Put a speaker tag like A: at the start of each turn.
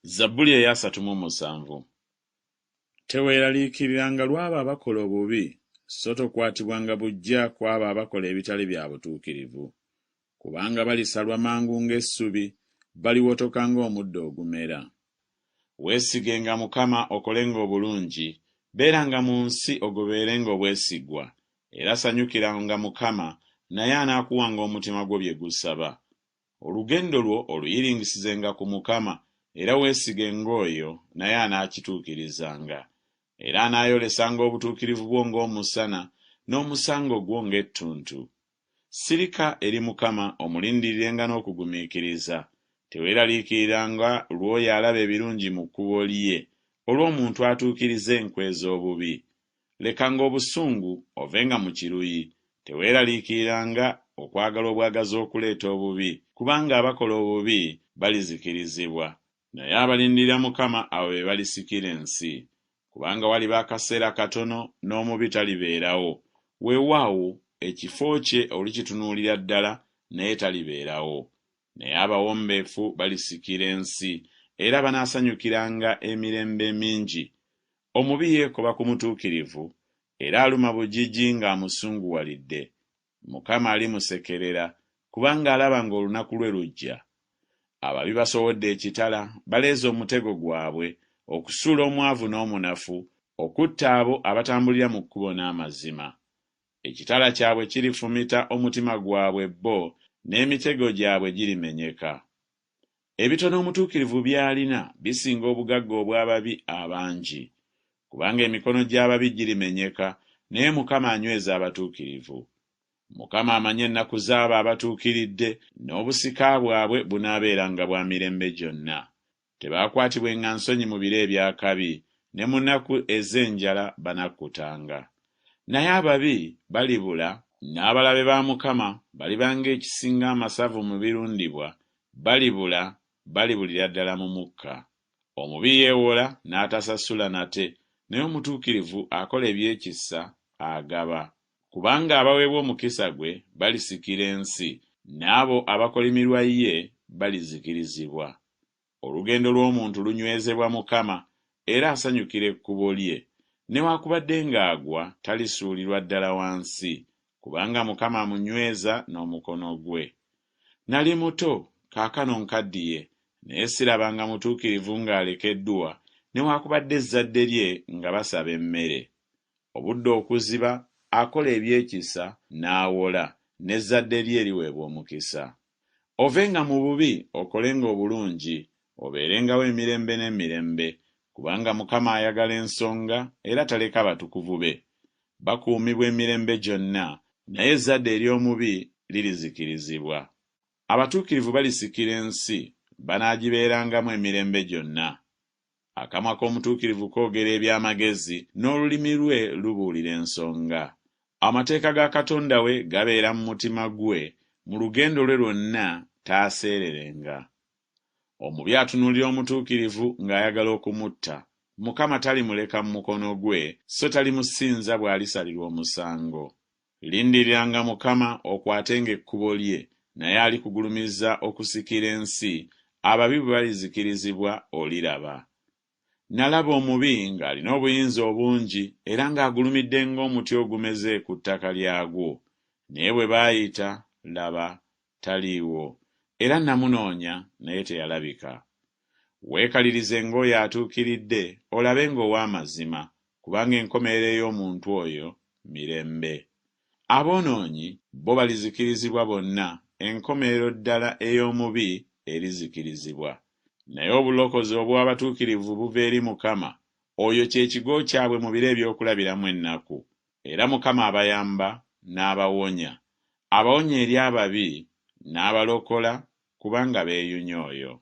A: Zabbuli ey'asatu mu musanvu. Teweeraliikiriranga lw'abo abakola obubi, so tokwatibwanga buggya ku abo abakola ebitali bya butuukirivu. Kubanga balisalwa mangu ng'essubi, baliwotoka ng'omuddo ogumera. Weesigenga Mukama okolenga obulungi, beeranga mu nsi ogobererenga obwesigwa, era sanyukiranga Mukama, naye anaakuwanga omutima gwo bye gusaba. Olugendo lwo oluyiringisizenga ku Mukama, era weesigenga oyo, naye anaakituukirizanga. Era anaayolesanga obutuukirivu bwo ng'omusana, n'omusango gwo ng'ettuntu. Sirika eri Mukama, omulindirirenga n'okugumiikiriza. Teweeraliikiriranga lw'oyo alaba ebirungi mu kkubo lye, olw'omuntu atuukiriza enkwe z'obubi. Lekanga obusungu, ovenga mu kiruyi, teweeraliikiriranga okwagala obwagazi okuleeta obubi, kubanga abakola obubi balizikirizibwa. Naye abalindirira Mukama abo be balisikira ensi. Kubanga waliba akaseera katono n'omubi talibeerawo, weewaawo, ekifo kye olikitunuulira ddala, naye talibeerawo. Naye abawombeefu balisikira ensi, era banaasanyukiranga emirembe emingi. Omubi yeekoba ku mutuukirivu, era aluma bugigi ng'amusunguwalidde. Mukama alimusekerera, kubanga alaba ng'olunaku lwe lujja. Ababi basowodde ekitala, baleeze omutego gwabwe, okusuula omwavu n'omunafu, okutta abo abatambulira mu kkubo n'amazima. Ekitala kyabwe kirifumita omutima gwabwe bo, n'emitego gyabwe girimenyeka. Ebitono omutuukirivu by'alina bisinga obugagga obw'ababi abangi. Kubanga emikono gy'ababi girimenyeka, naye Mukama anyweza abatuukirivu. Mukama amanyi ennaku z'abo abatuukiridde, n'obusika bwabwe bunaabeeranga bwa mirembe gyonna. Tebaakwatibwenga nsonyi mu biro eby'akabi, ne mu nnaku ez'enjala banakkutanga. Naye ababi balibula, n'abalabe ba Mukama baliba ng'ekisinga amasavu mu birundibwa, balibula, balibulira ddala mu mukka. Omubi yeewola n'atasasula nate, naye omutuukirivu akola eby'ekisa agaba. Kubanga abaweebwa omukisa gwe balisikira ensi, n'abo abakolimirwa ye balizikirizibwa. Olugendo lw'omuntu lunywezebwa Mukama, era asanyukira ekkubo lye. Newakubadde ng'agwa, talisuulirwa ddala wansi, kubanga Mukama amunyweza n'omukono gwe. Nali muto, kaakano nkaddiye, naye sirabanga mutuukirivu ng'alekeddwa, newakubadde ezzadde lye nga basaba emmere. Obudde okuziba, akola eby'ekisa, n'awola, n'ezzadde lye liweebwa omukisa. Ovenga mu bubi, okolenga obulungi, obeerengawo emirembe n'emirembe, kubanga Mukama ayagala ensonga, era taleka batukuvu be. Bakuumibwa emirembe gyonna, naye ezzadde ery'omubi lirizikirizibwa. Abatuukirivu balisikira ensi, banaagibeerangamu emirembe gyonna. Akamwa k'omutuukirivu koogera eby'amagezi, n'olulimi lwe lubuulira ensonga. Amateeka ga Katonda we gabeera mu mutima gwe, mu lugendo lwe lwonna taaseererenga. Omubi atunuulira omutuukirivu ng'ayagala okumutta, Mukama talimuleka mu mukono gwe, so talimusinza bw'alisalirwa omusango. Lindiriranga Mukama, okwatenga ekkubo lye, naye alikugulumiza okusikira ensi, ababi bwe balizikirizibwa oliraba. Nalaba omubi ng'alina obuyinza obungi, era ng'agulumidde ng'omuti ogumeze ku ttaka lyagwo. Naye bwe baayita, laba, taliiwo, era namunoonya, naye teyalabika. Weekalirize ng'oyo atuukiridde, olabe ng'ow'amazima, kubanga enkomerero ey'omuntu oyo mirembe. Aboonoonyi bo balizikirizibwa bonna, enkomerero ddala ey'omubi erizikirizibwa. Naye obulokozi obw'abatuukirivu buva eri Mukama, oyo kye kigo kyabwe mu biro eby'okulabiramu ennaku. Era Mukama abayamba n'abawonya, abawonya eri ababi, n'abalokola, kubanga beeyunye oyo.